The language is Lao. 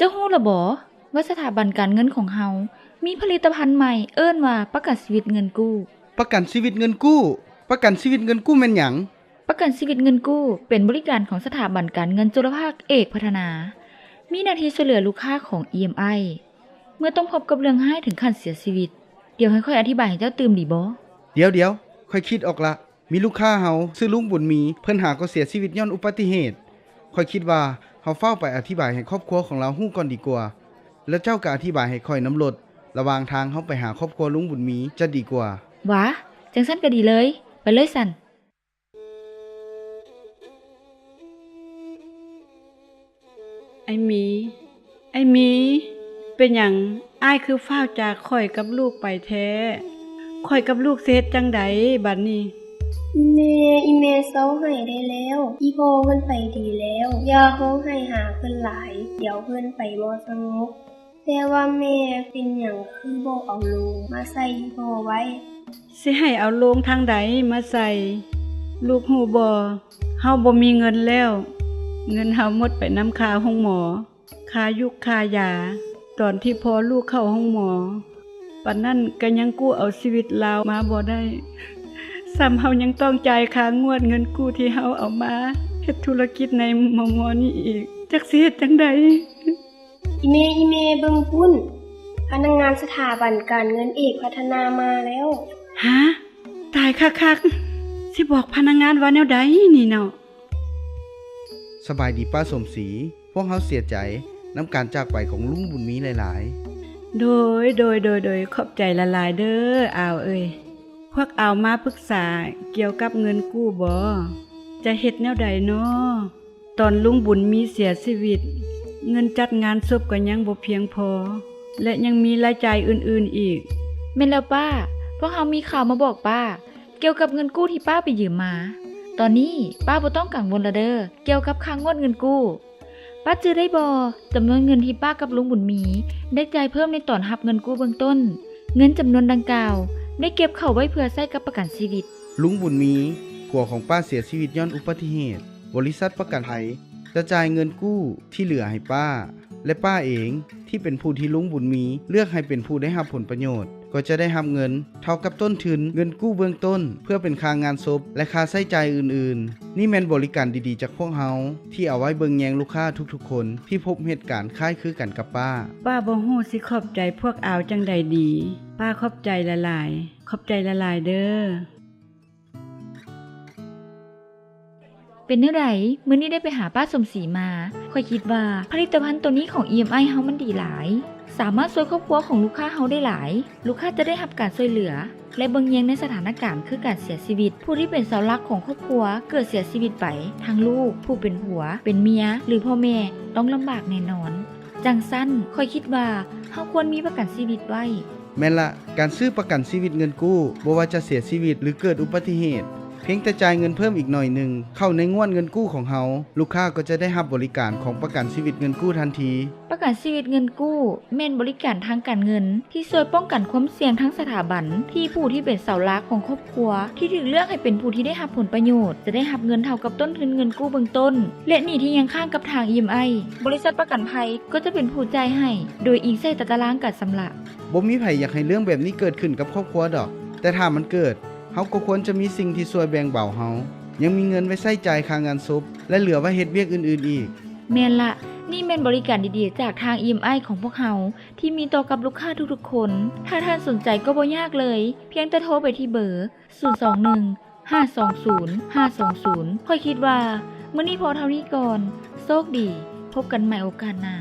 ເຈົ້າຮູ້ລະບໍ ວ່າສະຖາບັນການເງິນຂອງເຮົາ ມີຜະລິດຕະພັນໃໝ່ ເອີ້ນວ່າປະກັນຊີວິດເງິນກູ້. ປະກັນຊີວິດເງິນກູ້? ປະກັນຊີວິດເງິນກູ້ແມ່ນຫຍັງ? ປະກັນຊີວິດເງິນກູ້ ເປັນບໍລິການຂອງສະຖາບັນການເງິນຈຸລະພາກເອກພັດທະນາ, ມີໜ້າທີ່ຊ່ວຍເຫຼືອລູກຄ້າຂອງ ອີ ເອັມ ໄອ ເມື່ອຕ້ອງພົບກັບເລື່ອງຮ້າຍເຖິງຂັ້ນເສຍຊີວິດ. ດຽວໃຫ້ຂ້ອຍອະທິບາຍໃຫ້ເຈົ້າຕື່ມດີບໍ່? ດຽວໆ ຂ້ອຍຄິດອອກລະ. ມີລູກຄ້າເຮົາຊື່ລຸງບຸນມີ, ເພິ່ນຫາກໍເສຍຊີວິດຍ້ອນອຸບັດຕິເຫດ. ຂ້ອຍຄິດວ່າເຮົາຟ້າວໄປອະທິບາຍໃຫ້ຄອບຄົວຂອງລາວຮູ້ກ່ອນດີກວ່າ, ແລ້ວເຈົ້າກໍອະທິບາຍໃຫ້ຂ້ອຍນຳໂລດ, ລະຫວ່າງທາງເຮົາໄປຫາຄອບຄົວລຸງບຸນມີຈະດີກວ່າ. ຫວາ, ຈັ່ງຊັ້ນກໍດີເລີຍ, ໄປເລີຍຊັ້ນ. ອ້າຍມີ, ອ້າຍມີ, ເປັນຫຍັງອ້າຍຄືຟ້າວຈາກຂ້ອຍກັບລູກໄປແທ້? ຂ້ອຍກັບລູກຊິເຮັດຈັ່ງໃດບັດນີ້? ອີ່ແມ່, ອີ່ແມ່ເຊົາໄຫ້ໄດ້ແລ້ວ, ອີ່ພໍ່ເພິ່ນໄປດີແລ້ວ, ຢ່າຮ້ອງໄຫ້ຫາເພິ່ນຫຼາຍ, ດຽວເພິ່ນໄປບໍ່ສະຫງົບ. ແຕ່ວ່າແມ່ເປັນຫຍັງຄືບໍ່ເອົາໂລງມາໃສ່ພໍ່ໄວ້? ຊິໃຫ້ເອົາໂລງທາງໃດມາໃສ່? ລູກຮູ້ບໍ່? ເຮົາບໍ່ມີເງິນແລ້ວ. ເງິນເຮົາໝົດໄປນຳຄ່າໂຮງໝໍ, ຄ່າຢູກຄ່າຢາ, ຕອນທີ່ພໍ່ລູກເຂົ້າໂຮງໝໍ, ປານນັ້ນກໍຍັງກູ້ເອົາຊີວິດລາວມາບໍ່ໄດ້. ຊ້ຳເຮົາຍັງຕ້ອງຈ່າຍຄ່າງວດເງິນກູ້ທີ່ເຮົາເອົາມາເຮັດທຸລະກິດໃນມໍ່ໆນີ້ອີກ. ຈັກຊິເຮັດຈັ່ງໃດ? ອີ່ແມ່, ອີ່ແມ່, ເບິ່ງພຸ້ນ, ພະນັກງານສະຖາບັນການເງິນເອກພັດທະນາມາແລ້ວ. ຫາ? ຕາຍຄັກໆ! ຊິບອກພະນັກງານວ່າແນວໃດນີ້ເນາະ? ສະບາຍດີປ້າສົມສີ, ພວກເຮົາເສຍໃຈນຳການຈາກໄປຂອງລຸງບຸນມີຫຼາຍໆ. ໂດຍ, ໂດຍ, ໂດຍ, ໂດຍ, ຂອບໃຈຫຼາຍໆເດີອ້າວເອີຍ. ພວກອ້າວມາປຶກສາກ່ຽວກັບເງິນກູ້ບໍ? ຈະເຮັດແນວໃດນໍ? ຕອນລຸງບຸນມີເສຍຊີວິດ, ເງິນຈັດງານສົບກໍຍັງບໍ່ພຽງພໍ ແລະ ຍັງມີລາຍຈ່າຍອື່ນໆອີກ. ແມ່ນແລ້ວປ້າ, ພວກເຮົາມີຂ່າວມາບອກປ້າ ກ່ຽວກັບເງິນກູ້ທີ່ປ້າໄປຢືມມາ. ຕອນນີ້ປ້າບໍ່ຕ້ອງກັງວົນລະເດີ ກ່ຽວກັບຄ່າງວດເງິນກູ້. ປ້າຈື່ໄດ້ບໍ່? ຈຳນວນເງິນທີ່ປ້າກັບລຸງບຸນມີໄດ້ຈ່າຍເພີ່ມໃນຕອນຮັບເງິນກູ້ເບື້ອງຕົ້ນ, ເງິນຈຳນວນດັ່ງກ່າວໄດ້ເກັບເຂົ້າໄວ້ເພື່ອໃຊ້ກັບປະກັນຊີວິດ. ລຸງບຸນມີ, ຜົວຂອງປ້າເສຍຊີວິດຍ້ອນອຸບັດຕິເຫດ. ບໍລິສັດປະກັນໄພຈະຈ່າຍເງິນກູ້ທີ່ເຫຼືອໃຫ້ປ້າ ແລະ ປ້າເອງທີ່ເປັນຜູ້ທີ່ລຸງບຸນມີເລືອກໃຫ້ເປັນຜູ້ໄດ້ຮັບຜົນປະໂຫຍດ ກໍຈະໄດ້ຮັບເງິນເທົ່າກັບຕົ້ນທຶນເງິນກູ້ເບື້ອງຕົ້ນ ເພື່ອເປັນຄ່າງານສົບ ແລະ ຄ່າໃຊ້ຈ່າຍອື່ນໆ. ນີ້ແມ່ນບໍລິການດີໆຈາກພວກເຮົາ ທີ່ເອົາໄວ້ເບິ່ງແຍງລູກຄ້າທຸກໆຄົນທີ່ພົບເຫດການຄ້າຍຄືກັນກັບປ້າ. ປ້າບໍ່ຮູ້ຊິຂອບໃຈພວກອາວຈັ່ງໃດດີ. ປ້າຂອບໃຈຫຼາຍໆ. ຂອບໃຈຫຼາຍໆເດີ້. ເປັນແນວໃດ? ມື້ນີ້ໄດ້ໄປຫາປ້າສົມສີມາ. ຂ້ອຍຄິດວ່າຜະລິດຕະພັນໂຕນີ້ຂອງ ອີ ເອັມ ໄອ ເຮົາມັນດີຫຼາຍ, ສາມາດຊ່ວຍຄອບຄົວຂອງລູກຄ້າເຮົາໄດ້ຫຼາຍ. ລູກຄ້າຈະໄດ້ຮັບການຊ່ວຍເຫຼືອ ແລະ ເບິ່ງແຍງໃນສະຖານະການຄືການເສຍຊີວິດ. ຜູ້ທີ່ເປັນເສົາຫຼັກຂອງຄອບຄົວເກີດເສຍຊີວິດໄປ, ທັງລູກ, ຜູ້ເປັນຜົວ, ເປັນເມຍ ຫຼື ພໍ່ແມ່ ຕ້ອງລຳບາກແນ່ນອນ. ຈັ່ງຊັ້ນ, ຂ້ອຍຄິດວ່າເຮົາຄວນມີປະກັນຊີວິດໄວ້. ແມ່ນລະ, ການຊື້ປະກັນຊີວິດເງິນກູ້, ບໍ່ວ່າຈະເສຍຊີວິດ ຫຼື ເກີດອຸບັດຕິເຫດ, ພຽງແຕ່ຈ່າຍເງິນເພີ່ມອີກໜ້ອຍໜຶ່ງເຂົ້າໃນງວດເງິນກູ້ຂອງເຮົາ, ລູກຄ້າກໍຈະໄດ້ຮັບບໍລິການຂອງປະກັນຊີວິດເງິນກູ້ທັນທີ. ປະກັນຊີວິດເງິນກູ້ ແມ່ນບໍລິການທາງການເງິນທີ່ຊ່ວຍປ້ອງກັນຄວາມສ່ຽງທາງສະຖາບັນ ທີ່ຜູ້ທີ່ເປັນເສົາຫຼັກຂອງຄອບຄົວທີ່ຖືກເລືອກໃຫ້ເປັນຜູ້ທີ່ໄດ້ຮັບຜົນປະໂຫຍດ ຈະໄດ້ຮັບເງິນເທົ່າກັບຕົ້ນທຶນເງິນກູ້ເບື້ອງຕົ້ນ ແລະ ໜີ້ທີ່ຍັງຄ້າງກັບທາງ ອີ ເອັມ ໄອ. ບໍລິສັດປະກັນໄພກໍຈະເປັນຜູ້ຈ່າຍໃຫ້ ໂດຍອີງໃສ່ຕາຕະລາງການຊຳລະ. ບໍ່ມີໃຜຢາກໃຫ້ເລື່ອງແບບນີ້ເກີດຂຶ້ນກັບຄອບຄົວດອກ, ແຕ່ຖ້າມັນເກີດ, ເຮົາກໍຄວນຈະມີສິ່ງທີ່ຊ່ວຍແບ່ງເບົາເຮົາ, ຍັງມີເງິນໄວ້ໃຊ້ຈ່າຍຄ່າງານສົບ ແລະ ເຫຼືອໄວ້ເຮັດວຽກອື່ນໆອີກ. ແມ່ນລະ, ນີ້ແມ່ນບໍລິການດີໆຈາກທາງ ອີ ເອັມ ໄອ ຂອງພວກເຮົາ ທີ່ມີຕໍ່ກັບລູກຄ້າທຸກໆຄົນ. ຖ້າທ່ານສົນໃຈກໍບໍ່ຍາກເລີຍ, ພຽງແຕ່ໂທໄປທີ່ເບີ ສູນສອງໜຶ່ງ ຫ້າສອງສູນ ຫ້າສອງສູນ. ຂ້ອຍຄິດວ່າມື້ນີ້ພໍເທົ່ານີ້ກ່ອນ. ໂຊກດີ, ພົບກັນໃໝ່ໂອກາດໜ້າ.